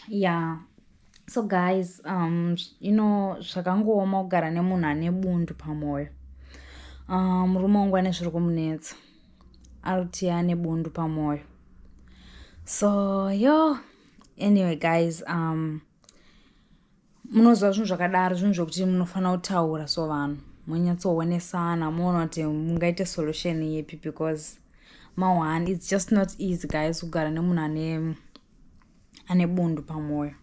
Yeah, so guys, you know, zvakangooma kugara nemunhu ane bundu pamwoyo. Murume wangu ane zviri kumunetsa, ari kuti ane bundu pamwoyo. So yo, anyway guys, munoziva zvinhu zvakadaro, zvinhu zvokuti munofanira kutaura, so vanhu munyatsoonesana, muona kuti mungaite solution ipi, because ma1 it's just not easy guys, kugara nemunhu ane bundu pamwoyo.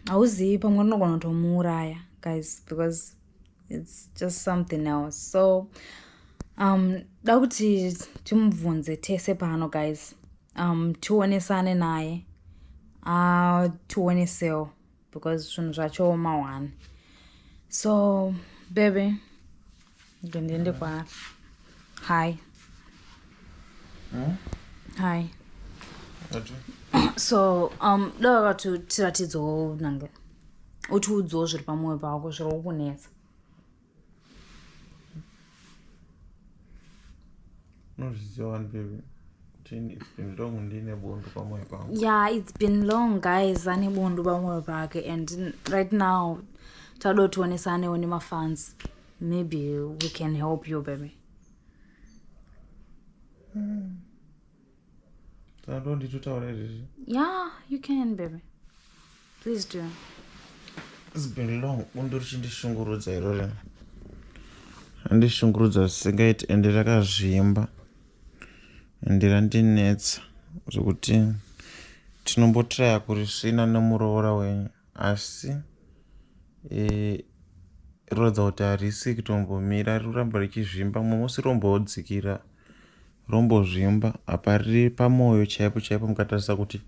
Hauzivi, pamwe rinogona kutomuuraya guys, because it's just something else. So da kuti timubvunze tese pano guys, tionesane naye, tionesewo, because zvinhu zvacho ma1. So baby, ngendiende kwaari. Hi. Hi. So da vakati tiratidzewo nange utiudzewo zviri pamwoyo pako, zviri kukunetsa. Unozviziva wani baby, kuti it's been long ndine bundu pamwoyo pangu. Yeah, it's been long guys, ane bundu pamwoyo pake, and right now tada tionesanewo nemafans. Maybe we can help you, baby. Saka ndo nditotaura izvezvi? Yeah, you can, baby, please do. It's been long bundu richindishungurudza irori, randishungurudza zvisingaiti, ende rakazvimba, ende randinetsa zvekuti tinombotraya kurisvina nemuroora wenyu, asi roratidza kuti harisi kutombomira, riri kuramba richizvimba. Mumwe musi rombodzikira, rombozvimba. Apa riri pamwoyo chaipo chaipo. Mukatarisa kuti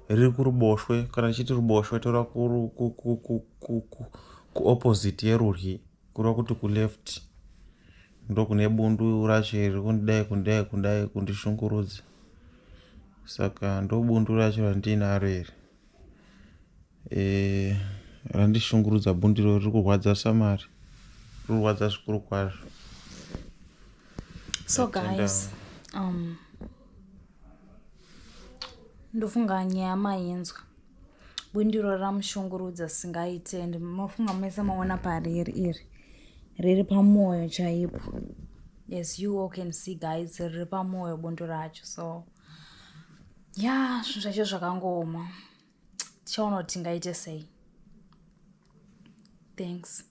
riri kuruboshwe, kana tichiti ruboshwe toreva kuopposite yerudyi, kureva kuti kuleft, ndokune bundu racho riri kundidai, kundidai, kundidai, kundishungurudza. Saka ndo bundu racho randinaro iri, randishungurudza. Bundiro riri kurwadza samari, riri kurwadza zvikuru kwazvo. So guys, ndofunga nyaya mainzwa. Bundiro ramushungurudza singaite, and mafunga mese maona pariri iri, riri pamwoyo chaipo. As you all can see guys, riri pamwoyo bundu racho. So yeah, zvinhu zvacho zvakangooma. Tichaona kuti tingaite sei. Thanks.